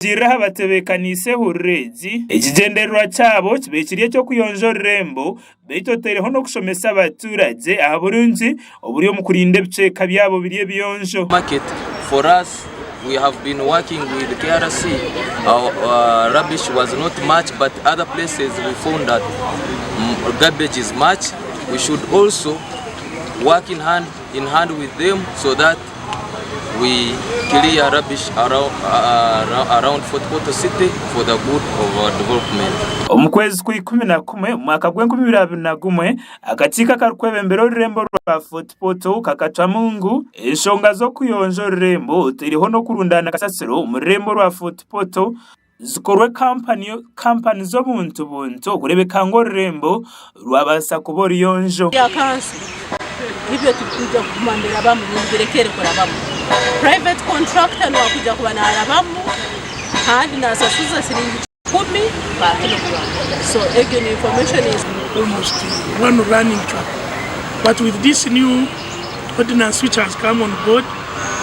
Okurugiirira aha batebeekaniise ehururu egi, ekigyendererwa kyabo kibaire kiri eky'okuyonja orurembo beitu otaireho n'okushomesa abaturagye aha burungi oburi omu kurinda ebicweka byabo biri ebiyonjo. Market for us we have been working with KRC our uh, rubbish was not much but other places we found that garbage is much we should also work in hand in hand with them so that we clear rubbish around, uh, around Fort Portal City for the good of our development. Omu kwezi kwa 11 omu mwaka gw'enkumi ibiri abiri na gumwe, akakiiko akarikwebembera orurembo rwa Fort Portal kakacwamu ngu enshonga z'okuyonja orurembo otaireho n'okurundaana kasasiro omu rurembo rwa Fort Portal zikorwe kampani z'obuntu buntu okureebeka ngu orurembo rwabaasa kuba oruyonjo. Bya kanso nibyo turikwija kuguma nibirabamu nibirekere kurabamu. Private contractor niwe arikwija kuba narabamu kandi nasasuza siringi kikumi per kilogram. So egyo ni information. Almost one running truck but with this new ordinance which has come on board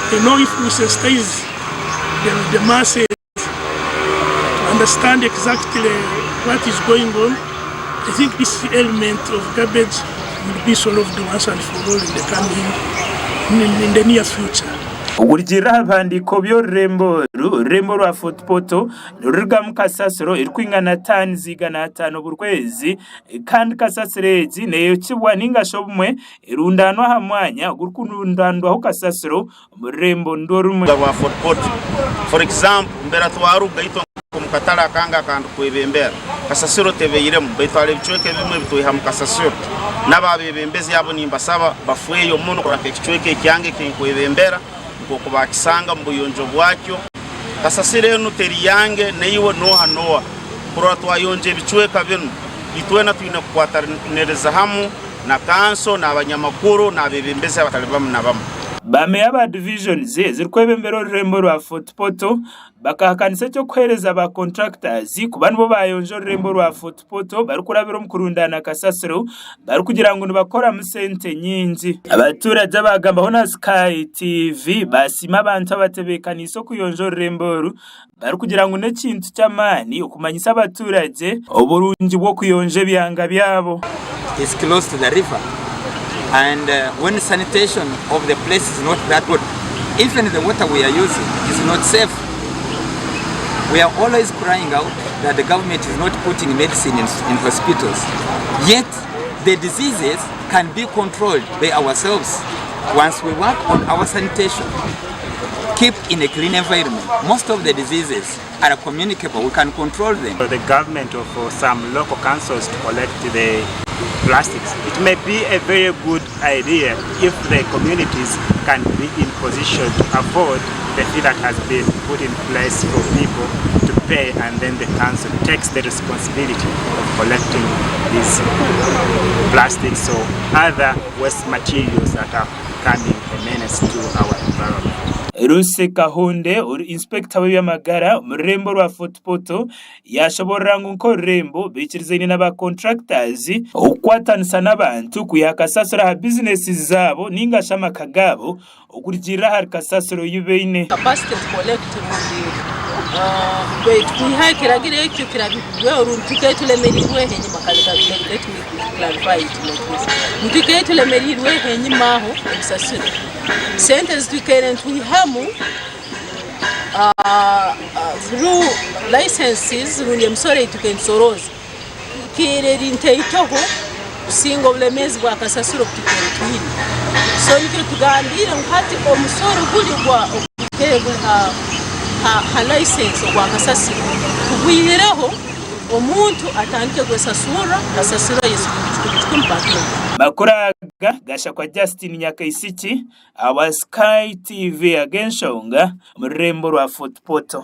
they know if we sensitize the, the masses to understand exactly what is going on, I think this element of garbage will be solved once and for all in the coming, in, in the near future. Okurugiirira aha bihandiiko by'orurembo oru, orurembo rwa Fort Portal nirurugamu kasasiro erikwingana taani 500 buri kwezi kandi kasasiro egi neeyokibwa ninga shi obumwe erundaanwa aha mwanya ogurikurundaanwaho kasasiro omu rurembo nirwo rumwe. Rwa Fort Portal. For example, mbera twaruga itwe omu katare akange akandikwebembera, kasasiro tebeiremu baitu hariho ebicweka ebimwe ebitwihamu kasasiro. N'ababebembezi abo nimbasaba bafweyo muno kurora nk'ekicweka ekyange ekinkwebembera nk'oku bakisanga omu buyonjo bwakyo. Kasasiro enu teri yange naiwe noha noha. Kurora twayonja ebicweka binu, itwena twine kukwataniriza hamu na kanso, n'abanyamakuru, n'abebembezi abatali bamu na bamu. Ba meeya ba divisions ezirikwebembera orurembo rwa Fort Portal bakahakanisa eky'okuheereza ba contractors kuba nibo bayonja orurembo rwa Fort Portal barikurabira omu kurundaana kasasiro barikugira ngu nibakoramu sente nyingi. Abaturage abaagambaho na Sky TV baasiima abantu abatebeekaniise okuyonja orurembo oru barikugira ngu n'ekintu ky'amaani okumanyisa abaturage oburungi bw'okuyonja ebyanga byabo. Is close to the river and when sanitation of the place is not that good even the water we are using is not safe. We are always crying out that the government is not putting medicine in, in hospitals yet the diseases can be controlled by ourselves once we work on our sanitation. Keep in a clean environment. Most of the diseases are communicable. We can control them. For the government or for some local councils to collect the plastics. It may be a very good idea if the communities can be in position to afford the fee that has been put in place for people to pay and then the council takes the responsibility of collecting these plastics or other waste materials that are becoming a menace to our environment. Lucy Kahunde ori inspector w'eby'amagara omu rurembo rwa Fort Portal yaashoboorora ngu nk'orurembo baikirizaine na ba contractors okukwatanisa n'abantu kwiha kasasiro aha bizinesi zaabo ninga shi amaka gaabo okurugiirira ahari kasasiro ei baine. Capacity to collect rundi baitu kwiha ekiragiro ekyo kirabibweho rundi twikare tulemereirwe enyima kare let me clarify it like this ngu twikare tulemereirwe enyima aho ebisasiro sente ezitwikaire nitwihamu through licenses rundi emisoro eyitwikaire nitusorooza ekaire eri ntaitoho kusinga oburemeezi bwa kasasiro obu twikaire twine. So nikyo tugambiire ngu hati omusoro guri ogwikaire guri ha license ogwa kasasiro tugwihireho omuntu atandike kwesasurra kasasiro ye siringi kikumi kikumi per kilogram. Amakuru aga gashakwa Justin Nyakaisiki ahabwa Sky TV ag'enshonga omu rurembo rwa Fort Portal.